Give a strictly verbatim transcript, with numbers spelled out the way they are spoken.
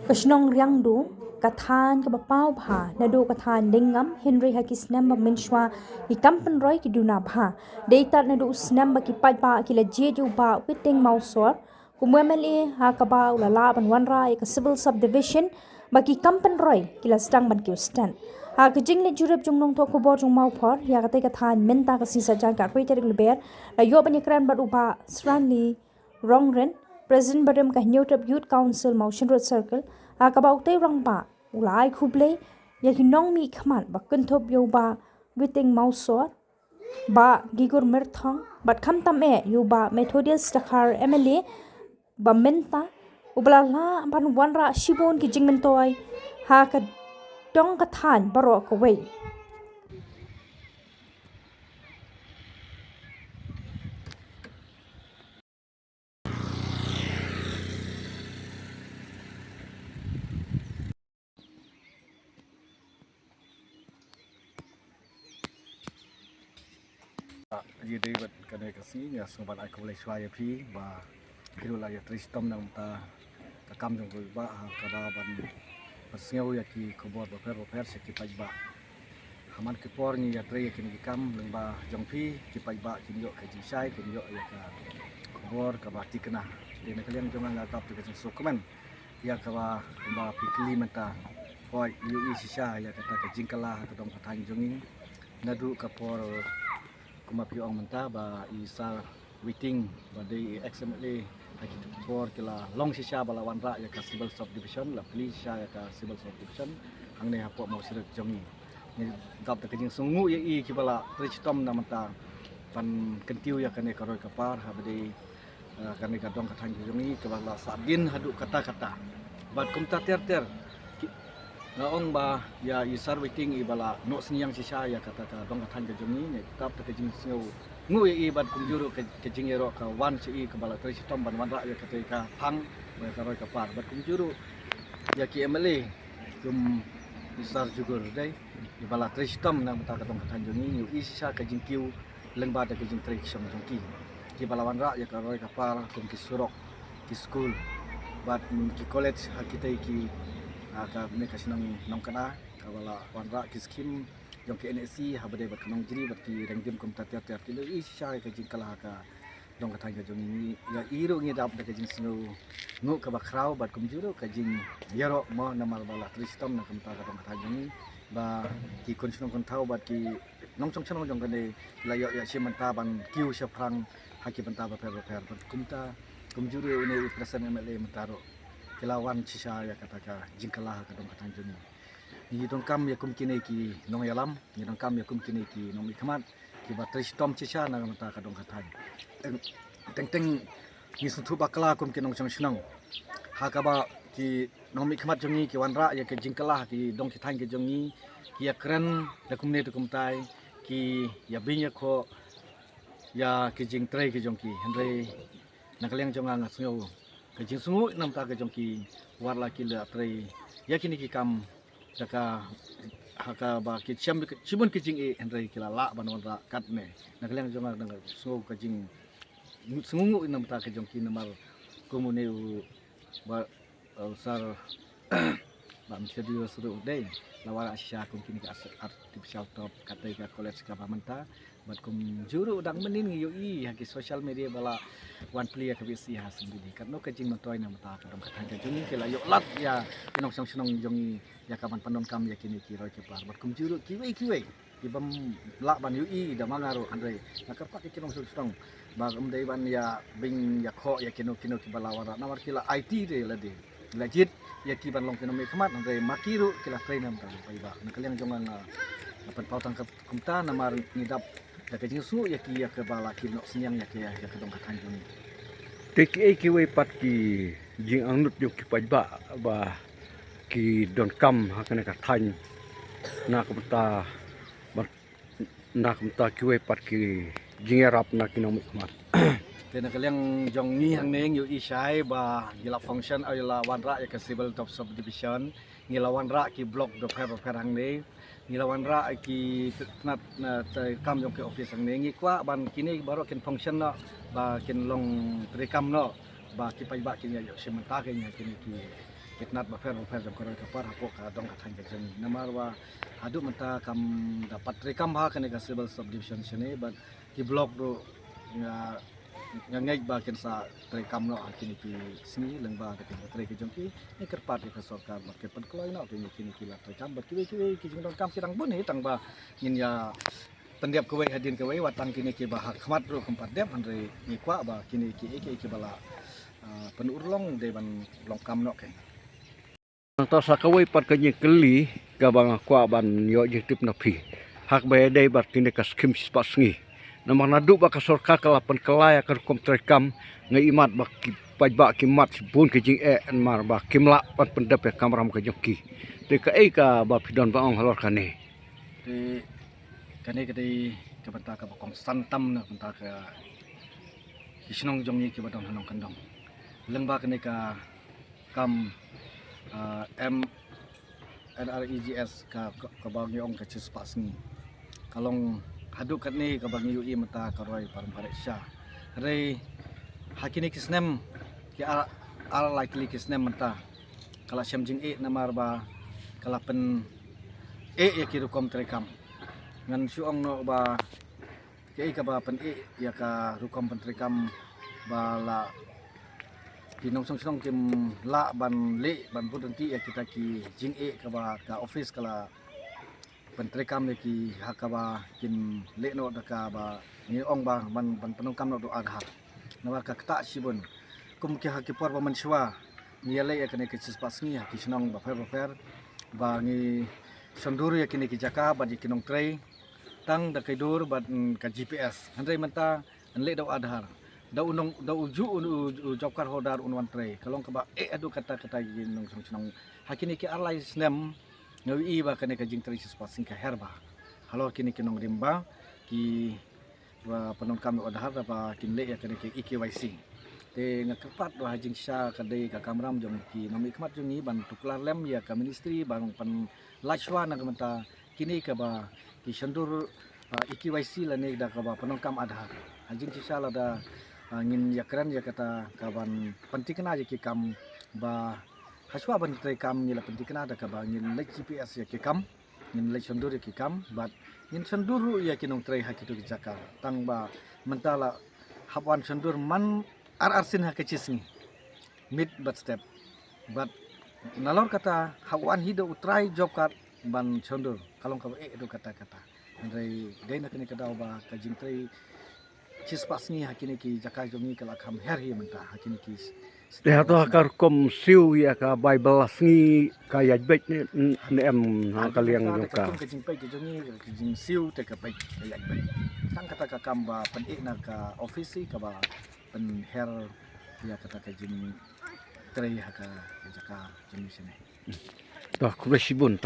Ka shnong Riangdo, ka thaiñ kaba paw bha naduh ka thaiñ Lyngngam, hynrei ha ki snem ba mynshwa ki kam pynroi ki duna bha. Dei tad naduh u snem ba ki paidbah ki la jied ïa u Bah Witing Mawsor kum u M L A, ha kaba u la lah ban wanrah ïa ka Civil Subdivision, ba ki kam pynroi ki la sdang ban kiew stad. Ha ka jingleit jurip jong nongthoh khubor jong Mawphor ïa katei ka thaiñ mynta ka sngi Saitjaiñ ka arphew tarik Lber, la ïoh ban ïakren bad u Bah Sranli Rongren, President barim ka Hynñiewtrep Youth Council Mawshynrut Circle, ha kaba utei u rangbah u la ai khublei ïa ki nongmihkhmat ba kynthup ïa u Bah Witing Mawsor, Bah Gigur Myrthong, bad khamtam eh ïa u Bah Methodius Dkhar, M L A ba mynta, uba la lah ban wanrah shibun ki jingmyntoi ha ka dong ka thaiñ baroh kawei. Ïa dei bad kane ka sngi nga sngew ban ai khublei shuwa ïa phi ba phi ruh la ïatrei shitom na ka bynta ka kam jong ka paidbah, ha kaba ban, ban sngew ïa ki khubor bapher bapher sha ki paidbah. Ha man ki por ngi ïatrei ïa kine ki kam lyngba jong phi, ki paidbah kin ïoh ka jingshai, kin ïoh ïa ka khubor kaba thikna. Te na ka liang jong nga, nga dap da ka jingsngewkmen ïa kaba kumba phi kylli mynta. Hooid, ngi ïohi shisha ïa kata ka jingkylla ha ka dong ka thaiñ jong ngi. Naduh ka por kumba phi ong mynta ba i Sir Witing ba dei i ex M L A, ha ki por ki la long shisha ba la wanrah ïa ka Civil Subdivision, la plie shisha ïa ka Civil Subdivision hangne hapoh Mawshynrut jong ngi. Ngi dap da ka jingsngewnguh ïa i kiba la trei shitom na mynta ban kyntiew ïa kane ka roi ka par ha ba dei, eh, kane ka dong ka thaiñ ka jong ngi kaba la sahdien haduh katta katta. Bad kumta ter ter ki, nga ong ba ïa i Sir Witing iba la noh synñiang shisha ïa kata ka dong ka thaiñ ka jong ngi, ngi dap da ka jingsngewnguh ïa i bad kumjuh ruh ka, ka jingïaroh ka wan sha i kaba la trei shitom ban wanrah ïa kata ka phang ba ïa ka roi ka par. Bad kumjuh ruh ïa ki M L A kum i Sir Jugur dei iba la trei shitom na ka bynta ka dong ka thaiñ jong ngi, ngi ïohi shisha ka jingkiew lyngba da ka jingtrei ka shong jong ki. Kiba la wanrah ïa ka roi ka par kum ki surok, ki skul bad, mm, ki college ha kitei ki, ha kane ka shnong Nongkena, kaba la wanrah ki skim jong ki N H C ha ba dei bad ka Nongjri bad ki Rengdim kumta ter ter. Ki la ïohi shisha ïa ka jingkylla ha ka dong ka thaiñ ka jong ngi. Ïa i ruh ngi dap da ka jingsngewnguh kaba khraw bad kumjuh ruh ka jingïaroh mo namar ba la trei shitom na ka bynta ka dong ka thaiñ jong ngi, ba ki khun shnong khun thaw bad ki nongshong shnong jong kane la ïoh ïa shim bynta ban kiew shaphrang ha ki bynta bapher bapher. Bad kumta kumjuh ruh une i President M L A mynta ruh ki la wan shisha ïa kata ka jingkylla ha ka dong ka thaiñ jong ngi. Ngi donkam ïa kum kine ki nongïalam, ngi donkam ïa kum kine ki nongmihkhmat kiba trei shitom shisha na ka bynta ka dong ka thaiñ. Teng, teng teng ngi sngewthuh bakla kum ki nongshong shnong ha kaba ki nongmihkhmat jong ngi ki wanrah ïa ka jingkylla ha ki dong ki thaiñ ki jong ngi, ki ïakren da kumne da kumtai, ki ïabeiñ ïakhoh ïa ki jingtrei ki jong ki. Hynrei na ka liang jong nga, nga sngew ka jingsngewnguh na ka bynta ka jong ki, wat la ki la trei ïa kine ki kam da ka, ha kaba ki shem shibun ki jingeh, hynrei ki la lah ban wanrah katne. Na ka liang jong nga, nga sngew ka jingsngewnguh na ka bynta ka jong ki namar kum une u Bah, uh, Sir Bah Methodius ruh dei la wanrah shisha kum kine ki artificial turf, katei ka college kaba mynta. Bad kumjuh ruh dang mynnin ngi ïohi ha ki social media ba la wan plie ka VC ha Shendili. Katno ka jingmyntoi na ka bynta ka dong ka thaiñ ka jong ngi, ki la ïoh lad ïa ki nongshong shnong jong ngi ïa ka ban pyndonkam ïa kine ki roi ki par. Bad kumjuh ruh kiwei kiwei ki bym lah ban ïohi da ma nga ruh, hynrei nga kyrpad ïa ki nongshong shnong ba ym dei ban ïabeiñ ïakhoh ïa kino kino kiba la wanrah namar ki la aiti de lade. La jied ïa ki ban long ki nongmihkhmat, hynrei ma ki ruh ki la trei na ka bynta ka paidbah. Na ka liang jong nga, nga pynpaw tang ka kumta namar ngi dap da ka jingsngew ïa ki ïa kaba la ki noh synñiang ïa ki ïa ka dong ka thaiñ jong ngi. Te kiei kiwei pat ki jingangnud jong ki paidbah ba ki donkam ha kane ka thaiñ na ka bynta, na ka bynta kiwei pat ki jingïarap na ki nongmihkhmat? Te na ka liang jong ngi hangne ngi ïohi shai ba ngi la function, eh, la wanrah ïa ka civil sub-, subdivision, ngi la wanrah ki block bapher bapher hangne, ngi la wanrah ki tnat, eh, treikam jong ki office hangne. Ngi kwah ban kine baroh kin function noh ba kin long treikam noh ba ki paidbah kin ïa ïoh shim bynta kin ïa kine ki itynnad bapher bapher jong ka roi ka par hapoh ka dong ka thaiñ ka jong ngi. Namar ba haduh mynta kam da pat treikam ha kane ka civil subdivision shane bad ki block ruh nga nga ngeit ba kin sa treikam noh ha kine ki sngi lyngba da ka jingtrei ka jong ki. Ngi kyrpad ïa ka sorkar ba kin pynkloi noh ïa kine ki lad treikam bad kiwei kiwei ki jingdonkam ki dang bun hi tang ba ngin ïa pyndep kawei hadien kawei wat tang kine kiba ha khmat ruh kum pat dep hynrei ngi kwah ba kine kiei kiei kiba la ah, pynurlong dei ban long kam noh kein. Nangta sa kawei pat ka jingkylli kaba nga kwah ban ïoh jingtip na phi. Ha kaba ïadei bad kine ka skim shispah sngi. Namar naduh ba ka sorkar ka la pynkylla ïa ka rukom treikam nga imat ba ki paidbah ki mad shibun ka jingeh namar ba kim lah ban pyndep ïa ka kamram ka jong ki. Te kaei kaba phi don ban ong halor kane? Te kane ka dei ka bynta kaba kongsan tam na ka bynta ka ki shnong jong ngi kiba don ha Nongkyndong. Lyngba kane ka kam ah, M N R E G S ka ka- kaba ngi ong ka shispah sngi. Ka long haduh katne kaba ngi ïohi mynta ka roi parom phareh sha. Hynrei ha kine ki snem ki ar ar lai tylli ki snem mynta ka la shem jingeh namar ba ka la pyneh ïa ki rukom treikam. Ngan shu ong noh ba kaei kaba pyneh ïa ka rukom pyntreikam ba la ki nongshong shnong kim lah ban leh ban bud ryntih ïa kita ki jingeh kaba ka office ka la pyntreikam ïa ki ha kaba kin leh noh da kaba ngi ong ba ban ban pyndonkam noh da u Aadhaar. Namar ka ktah shibun kum ki ha ki por ba mynshuwa ngi ïaleh ïa kane ka shispah sngi ha ki shnong bapher bapher ba ngi shondur ïa kine ki jaka bad ïa ki nongtrei tang da ka dur bad mm, ka G P S. Hynrei mynta ngi leh da u Aadhaar da u nong da u ju u, u, u job card holder un wan trei ka long kaba eh haduh katta katta ïa ki nongshong shnong. Ha kine ki ar lai snem nga ïohi ba kane ka jingtrei shispah sngi ka her bha halor kine ki nongrim ba ki ba pyndonkam ïa u Aadhaar da ba kin leh ïa kane ka E K Y C. Te nga kyrpad ba ha jingshisha ka dei ka kamram jong ki nongmihkhmat jong ngi ban tuklar lem ïa ka ministry ban pynlait shuwa na ka bynta kine kaba ki shondur ah, E K Y C lane da kaba pyndonkam Aadhaar. Ha jingshisha lada ah, ngin ïakren ïa kata kaban pyntikna ïa ki kam ba ha shuwa ban trei kam ngi la pyntikna da kaba ngin leit G P S ïa ki kam. Ngin leit shondur ïa ki kam bad ngin shondur ruh ïa ki nongtrei ha kito ki jaka tang ba mynta la hap wan shondur man ar ar sien ha ka shi sngi. Miet bad step bad nalor kata hap wan hi da u trai job card ban shondur ka long kaba eh haduh katta katta. Hynrei dei na kane ka daw ba ka jingtrei shispah sngi ha kine ki jaka jong ngi ka la kham her hi mynta ha kine ki s- Te hato ha ka rukom siew ïa ka Baibl la sngi ka ïaid beit ne ne em ha ka liang jong ka. Ka jingpeit ka jong ngi ka jingsiew te ka peit ka ïaid beit. Tang kata ka kam ba pyneh na ka office hi kaba pynher ïa kata ka jingtrei ha ka jaka jong ngi shane. To khublei shibun.